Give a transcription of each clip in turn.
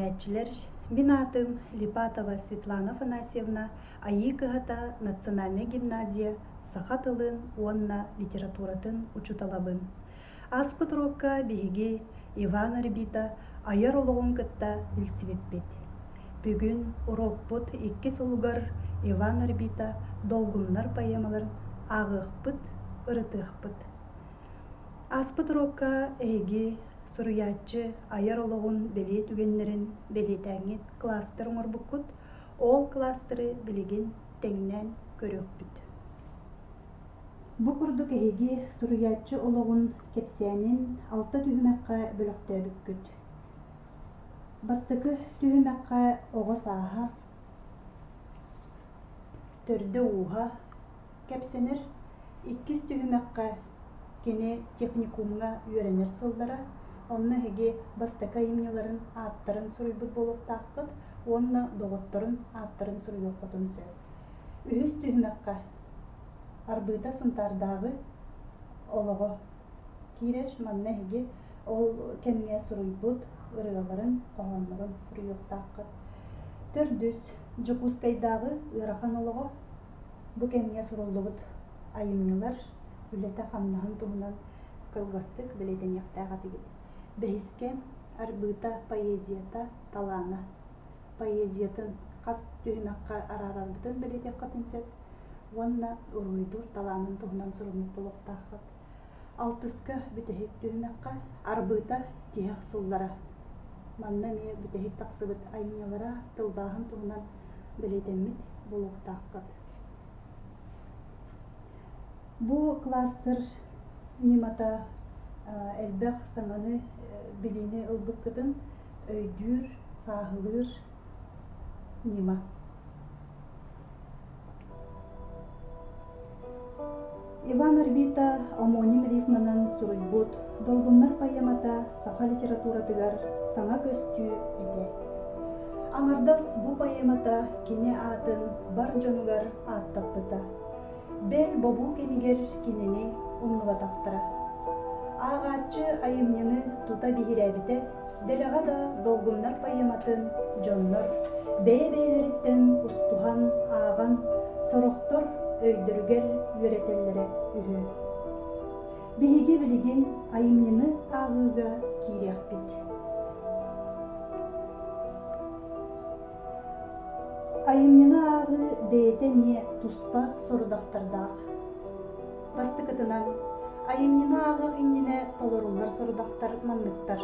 Үөрэнээччилэр, мин аатым Липатова Светлана Афанасьевна, Айыы кыһата национальнай гимназия саха тылын уонна литературатын учууталабын. Ааспыт уруокка биһиги Иван Арбита айар олоҕун кытта билсибиппит. Бүгүн уруокпут иккис олугар Иван Арбита «Долгуннар» поэмаларын ааҕыахпыт, ырытыахпыт. Ааспыт уруокка эһиги суруйааччы айар олоҕун бэлиэ түгэннэрин бэлиэтээҥҥит кластер оҥорбуккут, ол кластеры билигин тэҥнээн көрүөхпүт. Бу курдук эһиги суруйааччы олоҕун кэпсээнин алта түһүмэххэ бөлөхтөөбүккүт. Бастакы түһүмэххэ оҕо сааһа, төрдө-ууһа кэпсэнэр, иккис түһүмэххэ кини техникумҥа үөрэнэр сыллара, онно эһиги бастакы айымньыларын ааттарын суруйбут буолуохтааххыт уонна доҕотторун ааттарын суруйуоххутун сөп. Үһүс түһүмэххэ Арбыыта Сунтаардааҕы олоҕо киирэр. Манна эһиги ол кэмҥэ суруйбут ырыаларын, хоһооннорун суруйуохтааххыт. Төрдүс, Дьокуускайдааҕы ыарахан олоҕо бу кэмҥэ суруллубут айымньылар үлэтэ-хамнаһын туһунан кылгастык бэлиэтэниэхтээх этигит. Бэһискэ, Арбыыта поэзията, талаана. Поэзиятын хас түһүмэххэ араарарбытын бэлиэтиэххитин сөп уонна уруһуйдуур талаанын туһунан суруммут буолуохтааххыт. Алтыска бүтэһик түһүмэххэ Арбыыта тиһэх сыллара. Манна эмиэ бүтэһик тахсыбыт айымньылара тылбааһын туһунан бэлиэтэммит буолуохтааххыт. Бу кластер ньымата элбэх саҥаны билиини ылбыккытын өйдүүр, сааһылыыр ньыма. Иван Арбита омоним рифманан суруйбут «Долгуннар» поэмата саха литературатыгар саҥа көстүү этэ. Аҥардас бу поэмата кини аатын бар дьонугар ааттаппыта. Бэл бобуу кэмигэр кинини умнубатахтара. Ааҕааччы айымньыны тута биһирээбитэ, дэлэҕэ да Долгуннар поэматын дьоннор бэйэ-бэйэлэриттэн устуһан ааҕан, сорохтор өйдөрүгэр үөрэтэллэрэ үһү. Биһиги билигин айымньыны ааҕыыга киириэхпит. Айымньыны ааҕыы бэйэтэ эмиэ туспа сорудахтардаах. Бастакытынан, айымньыны ааҕыах иннинэ толоруллар сорудахтар манныктар.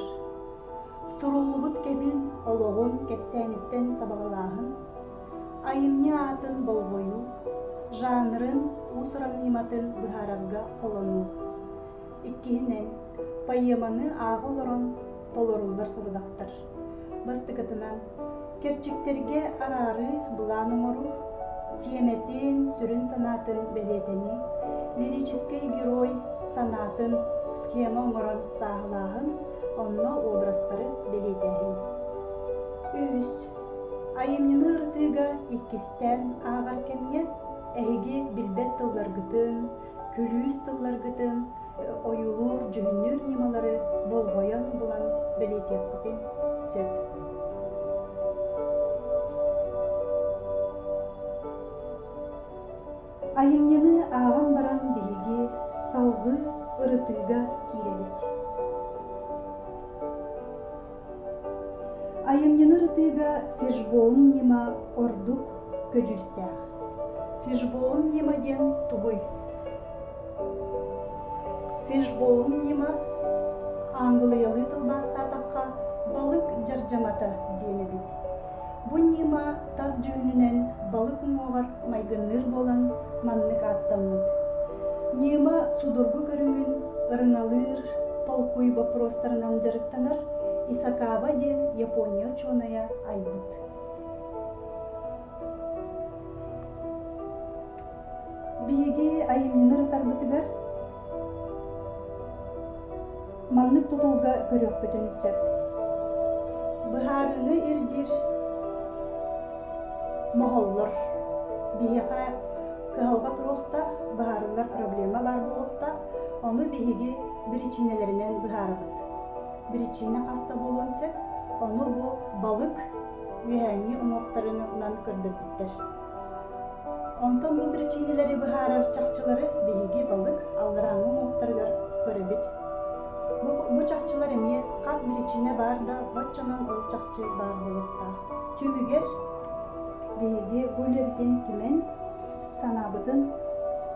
Суруллубут кэмин, олоҕун кэпсээниттэн сабаҕалааһын, айымньы аатын болҕойуу, жанрын, уус-уран ньыматын быһаарарга холонуу. Иккиһинэн, поэманы ааҕа олорон толоруллар сорудахтар. Бастакытынан, кэрчиктэргэ араарыы, былаан оҥоруу, тиэмэтин, сүрүн санаатын бэлиэтэнии, лирическэй герой санаатын схема оҥорон сааһылааһын, онно образтары бэлиэтээһин. Үһүс, айымньыны ырытыыга иккистээн ааҕар кэмҥэ эһиги билбэт тылларгытын, күлүүс тылларгытын ойуулуур, дьүһүннүүр ньымалары болҕойон булан бэлиэтиэххитин сөп. Айымньыны ааҕан баран биһиги салҕыы ырытыыга киирэбит. Айымньыны ырытыыга фишбоун ньыма ордук көдьүүстээх. Фишбоун ньыма диэн тугуй? Фишбоун ньыма аангылыйалыы тылбаастаатахха балык дьардьамата диэн эбит. Бу ньыма тас дьүһүнүнэн балык уҥуоҕар майгынныыр буолан маннык ааттаммыт. Ньыма судургу көрүҥүн ырыҥалыыр, толкуй боппуруостарынан дьарыктанар Исакава диэн Япония учуонайа айбыт. Биһиги айымньыны ырытарбытыгар маннык тутулга көрүөхпүтүн сөп. Быһаарыыны ирдиир моһоллор. Биһиэхэ кыһалҕа туруохтаах, быһаарыллар проблема баар буолуохтаах. Ону биһиги биричиинэлэринэн быһаарабыт. Биричиинэ хас да буолуон сөп. Ону бу балык үөһээҥҥи уҥуохтарынан көрдөрбүттэр. Онтон бу биричиинэлэри быһаарар чахчылары биһиги балык алларааҥҥы уҥуохтарыгар көрөбүт. Бу чахчылар эмиэ хас биричиинэ баар да, оччонон ол чахчы баар буолуохтаах. Түмүгэр биһиги бу үлэбитин түмэн санаабытын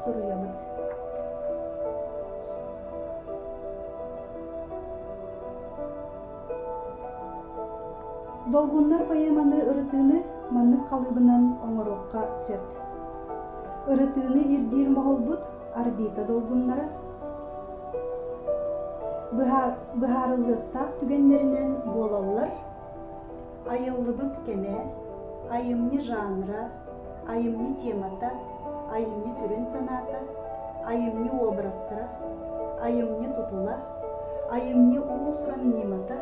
суруйабыт. Долгуннар поэманы ырытыыны маннык халыыбынан оҥоруохха сөп. Ырытыыны ирдиир моһолбут орбита долгуннара быһаарыллыахтаах түгэннэринэн буолаллар айыллыбыт кэмэ, айымньы жанра, айымньы темата, айымньы сүрүн санаата, айымньы образтара, айымньы тутула, айымньы уус-уран ньымата,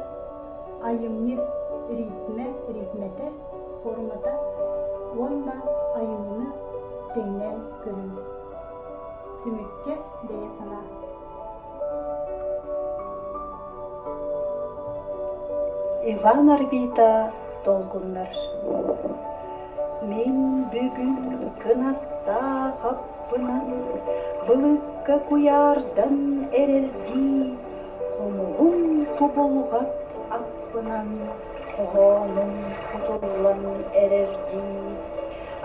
айымньы ритмэ, ритмэтэ, формата уонна айымньыны тэҥнээн көрүү. Түмүккэ бэйэ санаа. Иван Арбита долгуннар Мин бүгүн кынаттаах аппынан былыкка куйаардан эрэрдии хомуһун кубулҕат аппынан хоһоонун кутуллан эрэрдии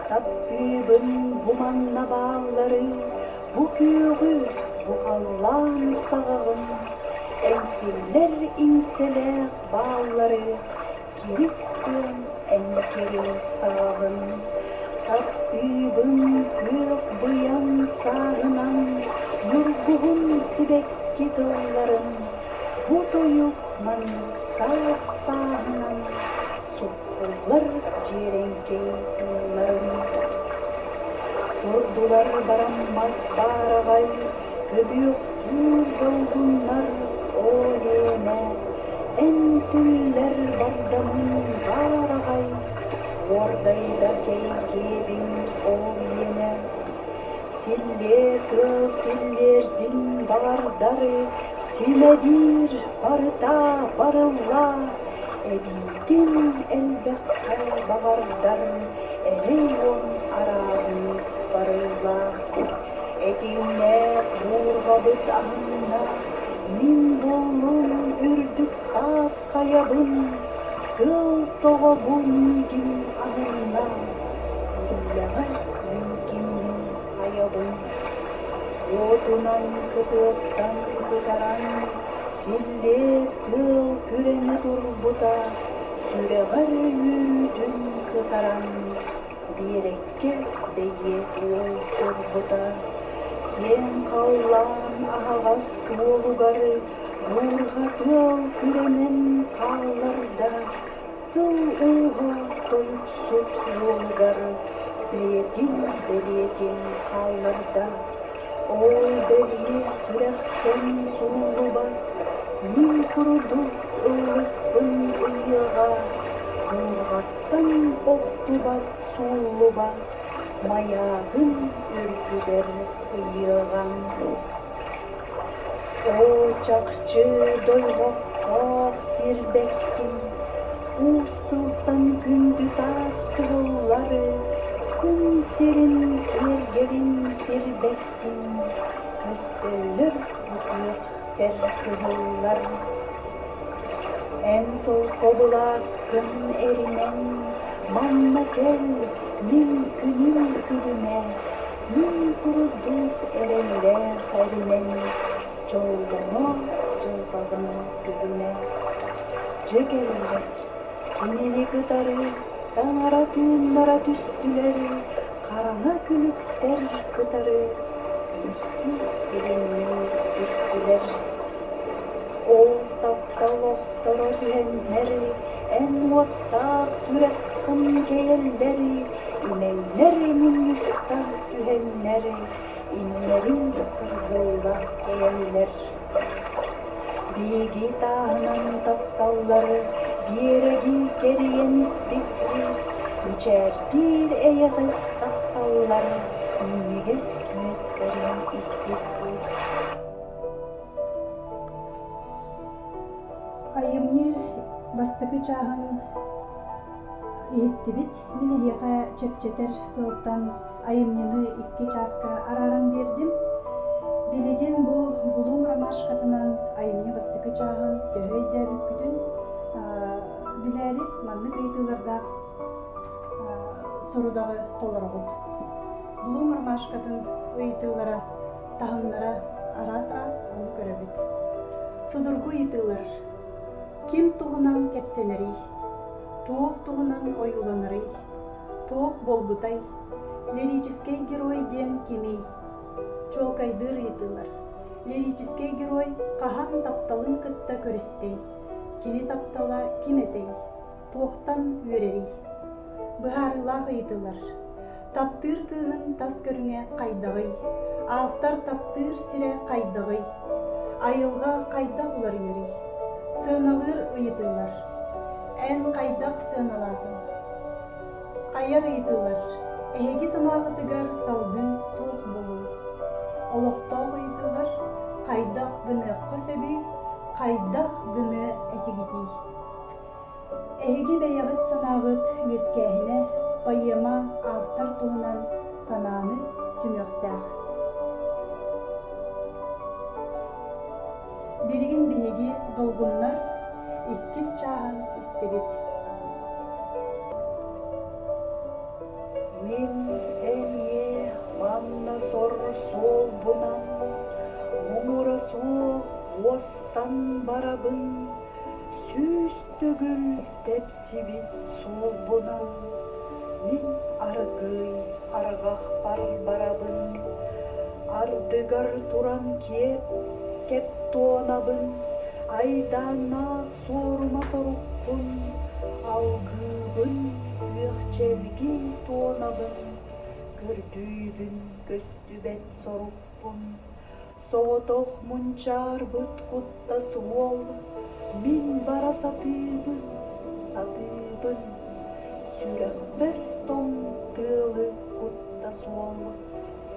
Таптыыбын бу манна бааллары, бу күөҕү, бу халлаан саҕаҕын, эҥсиллэр иҥсэлээх бааллары, кирис тыам эҥкэрин саҕаҕын. Таптыыбын күөх быйаҥ сааһынан, ньургуһун сибэкки тылларын, бу тойук маннык саас сааһынан Суккуллар дьиэрэҥкэй тылларын Турдулар бараммат баараҕай Көбүөхтүүр долгуннар оо Лиэнэ Эн түллэр бардамын баараҕай Уордайда кэйкиэбиҥ оо Лиэнэ Силлиэ тыал силлиэрдин баҕардары Синэ биир барыта барылла Эбиитин элбэххэ баҕардар эрэй уон арааһын барылла. Этиҥнээх буурҕабыт аһынна, мин буллум үрдүк таас хайабын, тыал тоҕо бу миигин аһынна, биллэҕэ мин киммин хайабын. Уотунан кытыастан кытаран, Силлиэ тыал күрэнэ турбута, сүрэҕэр үөрүүтүн кытаран, биэрэккэ бэйиэ уол турбута. Киэҥ халлаан аһаҕас уолугар буурҕа тыал күрэнэн хаалларда, тыл ууһа тойуксут уолугар бэйэтин бэлиэтин хаалларда. Ол бэлиэ сүрэхтэн сууллубат, мин курдук ыллыкпын ыйыаҕа, буурҕаттан охтубат сууллубат, майаагын үрдүгэр ыйыаҕаҥ. Оо, чахчы дойҕохтоох сирбэккин, уус тылтан күндү таас кыһыллары, күн сирин киэргэлин сирбэккин, көстөллөр бу күөхтэр кыһыллар. Эн солко былааккын эринэн, манна кэл, мин күнүм күлүмэ, мин курдук эрэллээх эринэн, дьоллоно дьылҕаҕын күлүмэ. Дьэ кэллэ, кинини кытары таҥара тыыннара түстүлэр, хараҥа күлүктэр кытары күнүскү күлүмнүү түстүлэр. Ол таптал охторо түһэннэр, эн уоттаах сүрэххин кэйэллэр, имэҥнэр мунньуста түһэннэр, имнэриҥ кыргылла кэйэллэр. Биһиги тааһынан тапталлары биэрэги кэрийэн испиппит, мичээрдиир эйэҕэс тапталлар минньигэс мүөттэрин испиппит. Айымньы Бастакы чааһын иһиттибит. Мин эһиэхэ чэпчэтэр сыалтан айымньыны икки чааска арааран биэрдим. Билигин бу Булуҥ ромашкатынан айымньы бастакы чааһын төһө өйдөөбүккүтүн билээри маннык ыйытыылардаах сорудаҕы толороҕут. Булуҥ ромашкатын ыйытыылара таһымнара араас-араас ону көрөбүт. Судургу ыйытыылар. Ким туһунан кэпсэнэрий? Туох туһунан ойууланарый? Туох буолбутай? Лирическэй герой диэн кимий? Чуолкайдыыр ыйытыылар. Лирическэй герой хаһан тапталын кытта көрүстэй? Кини таптала ким этэй? Туохтан үөрэрий? Быһаарыылаах ыйытыылар. Таптыыр кыыһын тас көрүҥэ хайдаҕый? Автор таптыыр сирэ хайдаҕый? Айылҕа хайдах уларыйарый? Сыаналыыр ыйытыылар. Эн хайдах сыаналаатыҥ? Айар ыйытыылар. Эһиги санааҕытыгар салгыы туох буолуой? Олохтоох ыйытыылар хайдах гыныахха сөбүй, хайдах гыныа этигитий? Эһиги бэйэҕит санааҕыт үөскээһинэ поэма автор туһунан санааны түмүөхтээх. Билигин биһиги долгуннар иккис чааһын истэбит. Мин эмиэ манна сор суолбунан муҥура суох уостан барабын Сүүс төгүл тэпсибит суолбунан мин аргыый арҕахпар барабын, ардыгар туран киэп кэп туонабын, айдааннаах суорума сорукпун алгыыбын, күөх чэлгий туонабын, көрдүүбүн көстүбэт сорукпун. Соҕотох мунчаарбыт куттас уол, мин бара сатыыбын, сатыыбын, сүрэхпэр тоҥ тыалы куттас уол,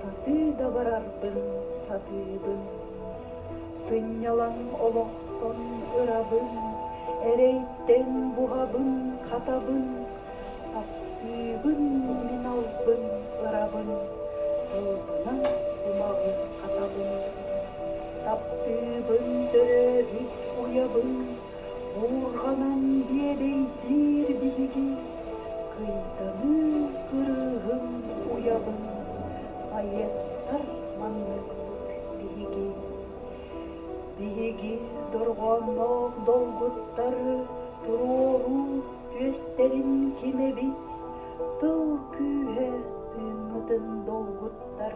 сатыы да барарбын сатыыбын. Сынньалаҥ олохтон ырабын, эрэйтэн буһабын, хатабын, Таптыыбын мин албын ырабын, тылбынан кумаҕы хатабын. Таптыыбын төрөөбүт уйабын, буурҕанан биэбэйдиир биһиги, кыйданыы кырыыһын уйабын, поэттар манныкпыт биһиги. Биһиги дорҕоонноох долгуттар туруоруу Түөстэрин ким эбит, тыл күүһэ тыыҥҥытын долгуттар,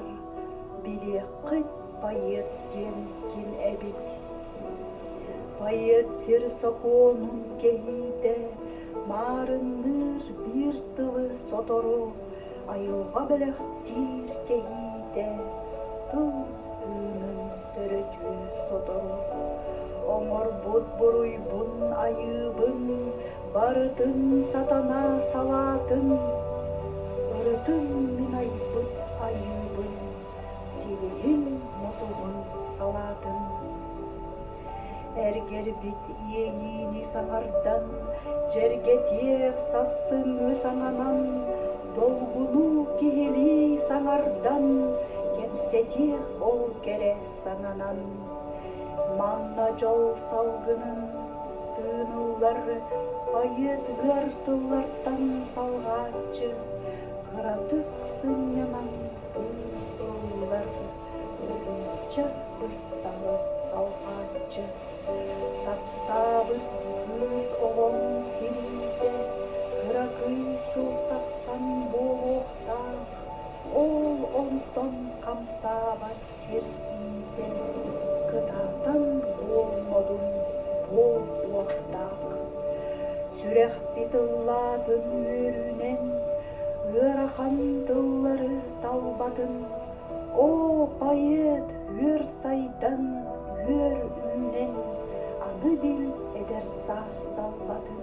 билиэххит поэт диэн ким эбит. Поэт сир сокуонун кэһиитэ маарынныыр биир тылы сотору айылҕа бэлэхтиир кэһиитэ тыл тыынын төрөтүө сотору. Оҥорбут буруйбун айыыбын барытын сатана салаатын, ырытын мин айбыт айыыбын, силиһин мутугун салаатын. Эргэрбит иэйиини саҥардан, дьэргэтиэх сассыҥҥы саҥанан, долгуну киһилии саҥардан, кэпсэтиэх ол кэрэ саҥанан. Манна дьол салгынын тыыныллар поэт ыар тыллартан салҕааччы, кыратык сынньанан тыллар Ытычча быстаҕы салҕааччы, таптаабыт кыыс оҕоҥ сириитэ кыракый сылтахтан буолуохтаах, ол онтон хамсаабат сир иитэ кытаатан буолмодун буол уохтаах. Сүрэхпит ыллаатын үөрүүнэн, ыарахан тыллары талбатын Оо, поэт, үөр сайдан, үөр үүнэн, аны бил эдэр саас талбатын.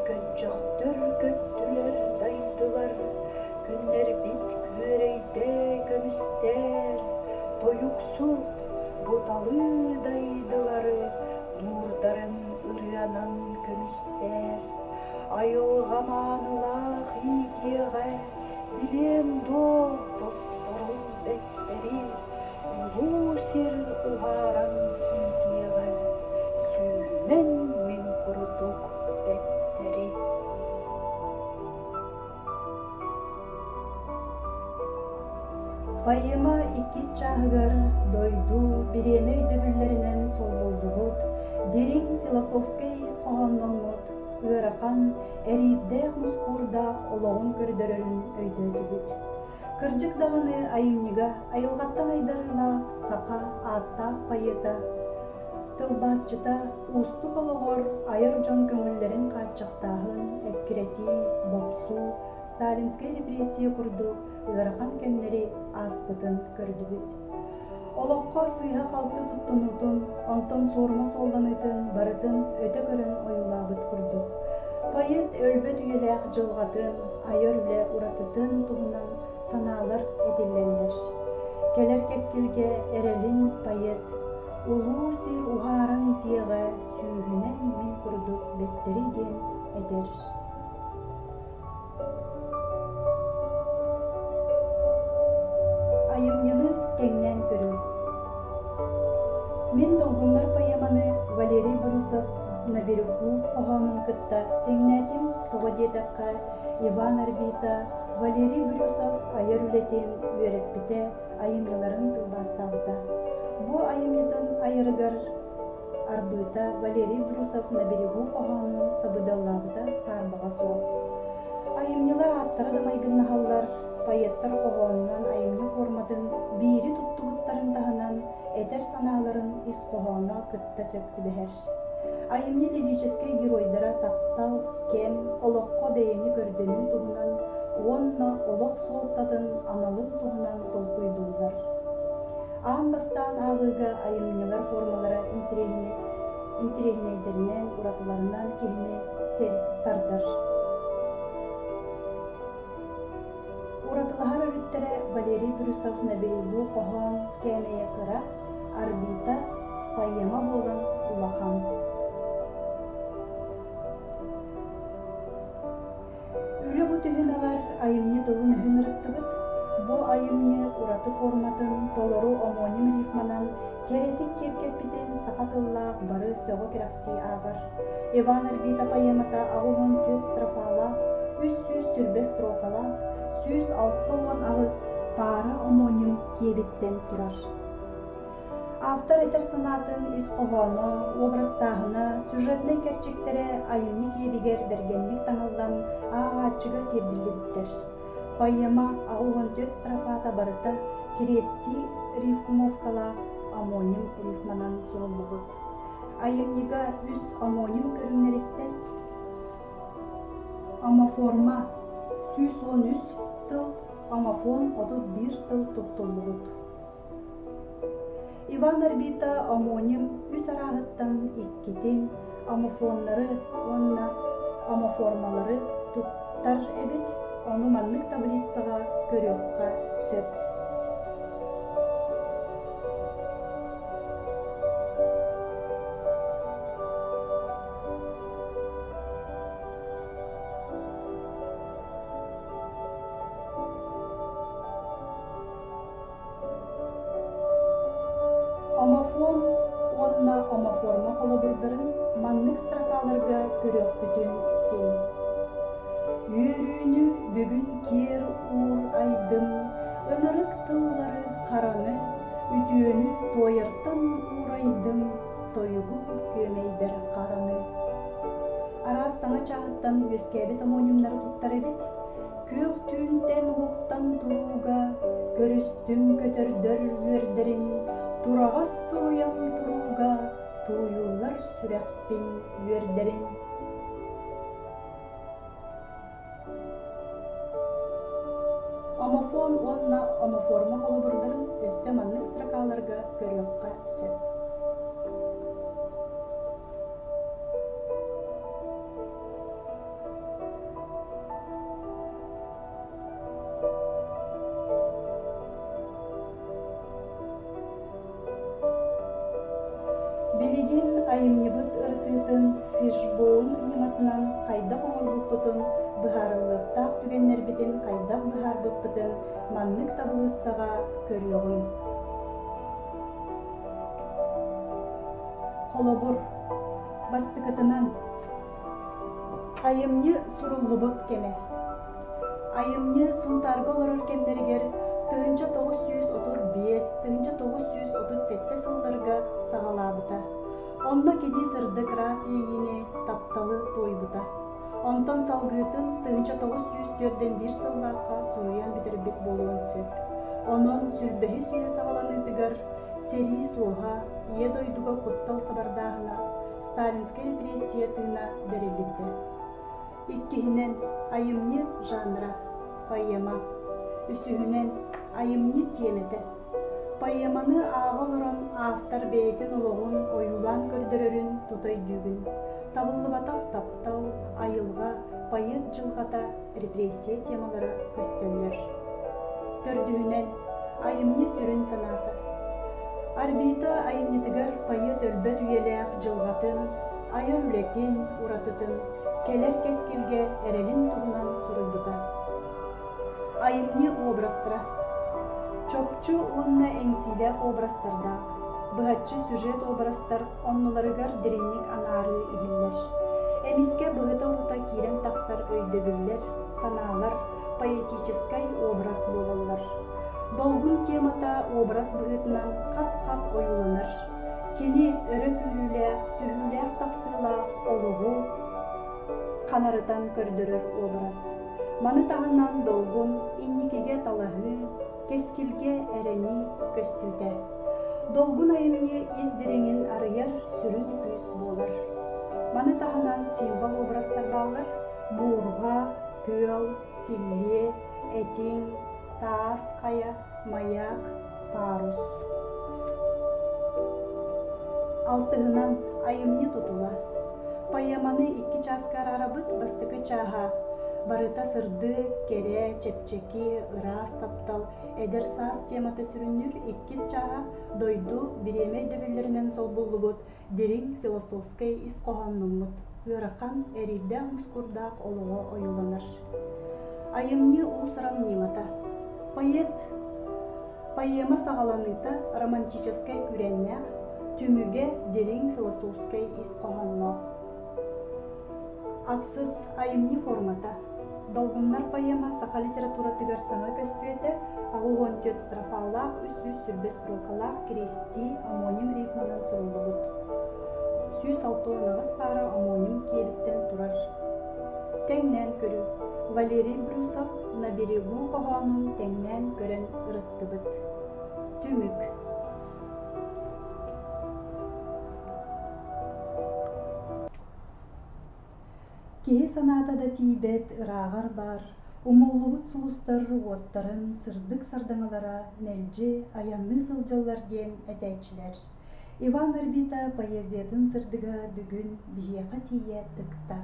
Көччөхтөр көттүлэр, дайдылар, күннэрбит күөрэйдэ көмүстээр, тойуксут, бу талыы дайдылары. Нуурдарын ырыанан көмүстээр, Айылҕа маанылаах иитиэҕэ, Билиэм дуо тосторун бэттэри, Улуу сир уһааран иитиэҕэ, Сүүһүнэн мин курдук бэттэри. Поэма иккис чааһыгар дойду бириэмэ өйдөбүллэринэн солбуллубут, дириҥ философскай ис хоһоонноммут, ыарахан, эриирдээх-мускуурдаах олоҕун көрдөрөрүн өйдөөтүбүт. Кырдьык даҕаны айымньыга айылҕаттан айдарыылаах саха ааттаах поэта, тылбаасчыта уустук олоҕор айар дьон көҥүллэрин хааччахтааһын, эккирэтии, бопсуу, сталинскай репрессия курдук ыарахан кэмнэри ааспытын көрдүбүт. Олоххо сыыһа-халты туттунуутун, онтон суорума суолланыытын барытын өтө көрөн ойуулаабыт курдук. Поэт өлбөт үйэлээх дьылҕатын, айар үлэ уратытын туһунан санаалар этиллэллэр. Кэлэр кэскилгэ эрэлин поэт улуу сир уһааран иитиэҕэ сүүһүнэн мин курдук бэттэри диэн этэр. Айымньыны тэҥнээн көрүү. Мин Долгуннар поэманы Валерий Брусов «На берегу» хоһоонун кытта тэҥнээтим, тоҕо диэтэххэ, Иван Арбита Валерий Брюсов айар үлэтин үөрэппитэ, айымньыларын тылбаастаабыта. Бу айымньытын айарыгар Арбыта Валерий Брусов «На берегу» хоһоонун сабыдыаллаабыта саарбаҕа суох. Айымньылар ааттара да майгыннаһаллар, поэттар хоһоонунан айымньы форматын биири туттубуттарын таһынан этэр санааларын ис хоһооно кытта сөп түбэһэр. Айымньы лирическэй геройдара таптал, кэм, олоххо бэйэни көрдөнүү туһунан уонна олох суолтатын, аналын туһунан толкуйдууллар. Аан бастаан ааҕыыга айымньылар формалара интэриэһинэйдэринэн, уратыларынан киһини тардар. Уратылаһар өрүттэрэ Валерий Брюсов «На берегу» хоһоон кээмэйэ кыра, Орбита поэма буолан улахан. Үлэ бу түһүмэҕэр айымньы тылын-өһүн ырыттыбыт. Бу айымньы ураты форматын толору омоним рифманан кэрэтик киэркэппитин саха тыллаах бары сөҕө-кэрэхсии ааҕар. Иван Арбита поэмата 84 строфалаах, 320 строкалаах, 168 паара омоним киэбиттэн турар. Автор этэр санаатын ис хоһооно, уобарастааһына, сюжетнай кэрчиктэрэ айымньы киэбигэр бэргэнник таҥыллан ааҕааччыга тиэрдиллибиттэр. Поэма 84 строфата барыта кириэстии рифмовкалаах омоним рифманан суруллубут. Айымньыга үс омоним көрүҥнэриттэн омоформа 113 тыл, омофон 31 тыл туттуллубут. Иван Арбита омоним үс арааһыттан иккитин омофоннары уонна омоформалары туттар эбит, ону маннык таблицаҕа көрүөххэ сөп. Омофон уонна омоформа холобурдарын маннык строкаларга көрүөхпүтүн син. Үөрүүнү бүгүн киэр уур айдым, ынырык тыллары хараны, үтүөнү туойартан уурайдым, тойугум күөмэйбэр хараны. Араас саҥа чааһыттан үөскээбит омонимнары туттар эбит. Күөх түүнтэн уһуктан турууга Көрүстүм көтөрдөр үөрдэрин, Тураҕас туруйам турууга Тууйуллар сүрэхпин үөрдэрин. Омофон уонна омоформа холобурдарын өссө маннык строкаларга көрүөххэ сөп. Билигин. Билигин айымньыбыт ырытыытын фишбоун ньыматынан хайдах оҥорбуппутун, быһаарыллыахтаах түгэннэрбитин хайдах быһаарбыппытын маннык табылыыссаҕа көрүөҕүҥ. Холобур, бастакытынан, айымньы суруллубут кэмэ. Айымньы Сунтаарга олорор кэмнэригэр 1935, 1937 сылларга саҕалаабыта. Онно кини сырдык ыраас иэйиини, тапталы туойбута. Онтон салгыытын 1941 сыллаахха суруйан бүтэрбит буолуон сөп. Онон сүүрбэһис үйэ саҕаланыытыгар сэрии суоһа, Ийэ дойдуга куттал сабардааһына, сталинскай репрессия тыына бэриллибитэ. Иккиһинэн, айымньы жанра, поэма. Үсүһүнэн, айымньы тиэмэтэ. Поэманы ааҕа олорон автор бэйэтин олоҕун ойуулаан көрдөрөрүн тута өйдүүгүн. Табыллыбатах таптал, айылҕа, поэт дьылҕата, репрессия темалара көстөллөр. Төрдүһүнэн, айымньы сүрүн санаата. Арбита айымньытыгар поэт өлбөт үйэлээх дьылҕатын, айар үлэтин, уратытын, кэлэр кэскилгэ эрэлин туһунан суруйбута. Айымньы образтара. Чопчу уонна эҥсиилээх образтардаах, быһаччы сюжет образтар оннуларыгар дириҥник анаарыы иһиллэр. Эмискэ быһыта-орута киирэн тахсар өйдөбүллэр, санаалар поэтическай образ буолаллар. Долгун темата образ быһыытынан хат-хат ойууланар. Кини өрө күүрүүлээх, түһүүлээх-тахсыылаах олоҕу ханарытан көрдөрөр образ. Маны таһынан долгун инникигэ талаһыы, кэскилгэ эрэнии көстүүтэ. Долгун айымньы ис дириҥин арыйар сүрүн күүс буолар. Маны таһынан символ образтар бааллар: буурҕа, тыал, силлиэ, этиҥ, таас хайа, маяк, парус. Алтыһынан айымньы тутула. Поэманы икки чааска араарабыт. Бастакы чааһа барыта сырдык, кэрэ, чэпчэки, ыраас таптал, эдэр саас темата сүрүннүүр. Иккис чааһа дойду, бириэмэ өйдөбүллэринэн солбуллубут дириҥ философскай ис хоһоонноммут, ыарахан, эриирдээх-мускуурдаах олоҕо ойууланар. Айымньы уус-уран ньымата. Поэт поэма саҕаланыыта романтическай күүрээннээх, түмүгэ дириҥ философскай ис хоһоонноох. Ахсыс айымньы формата. Долгуннар поэма саха литературатыгар саҥа көстүөтэ 84 строфалаах, 320 строкалаах киристии омоним рифманан суруллубут. 168 паара омоним киэбиттэн турар. Тэҥнээн көрүү. Валерий Брюсов «На берегу» хоһоонун тэҥнээн көрөн ырыттыбыт. Түмүк. Киһи санаата да тиийбэт ырааҕар баар, умуллубут сулустар уоттарын сырдык сардаҥалара мэлдьи айанныы сылдьаллар диэн этээччилэр. Иван Арбита поэзиятын сырдыга бүгүн биһиэхэ тиийэ тыкта.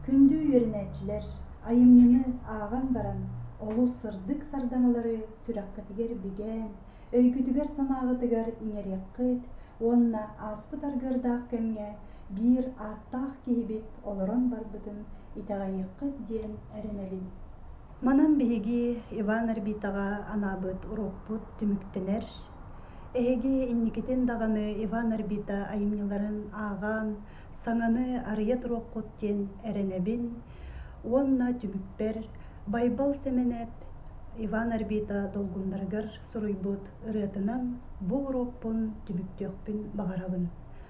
Күндү үөрэнээччилэр, айымньыны ааҕан баран, олус сырдык сардаҥалары сүрэххитигэр бигээн, өйгүтүгэр-санааҕытыгар иҥэриэххит уонна ааспыт аргыардаах кэмҥэ биир ааттаах киһибит олорон барбытын итэҕэйиэххит диэн эрэнэбин. Манан биһиги Иван Арбитаҕа анаабыт уруокпут түмүктэнэр. Эһиги инникитин даҕаны Иван Арбита айымньыларын ааҕан, саҥаны арыйа туруоххут диэн эрэнэбин уонна түмүкпэр Байбал Сэмэнэп Иван Арбита долгуннарыгар суруйбут ырыатынан бу уруокпун түмүктүөхпүн баҕарабын.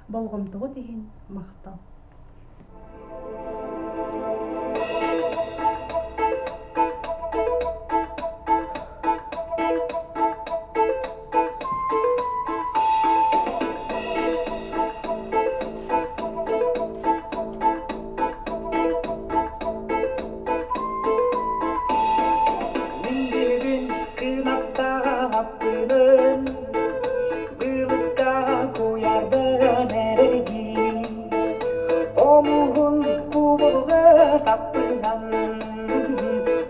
Болҕомтоҕут иһин махтал. Мин билигин кынаттаах былыкка куйардан эрэгин Омугун кубулга таппынан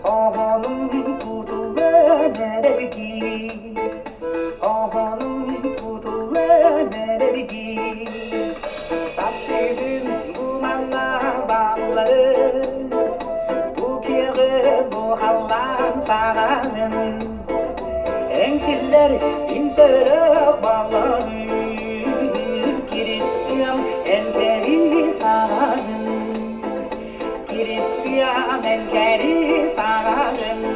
Оһонун кутулан эрэгин Оһонун кутулан эрэгин. саҕаҕын, Эҥсиллэр имсэлээх балары Киристиан энкэри саҕаҕын, Киристиан энкэри саҕаҕын.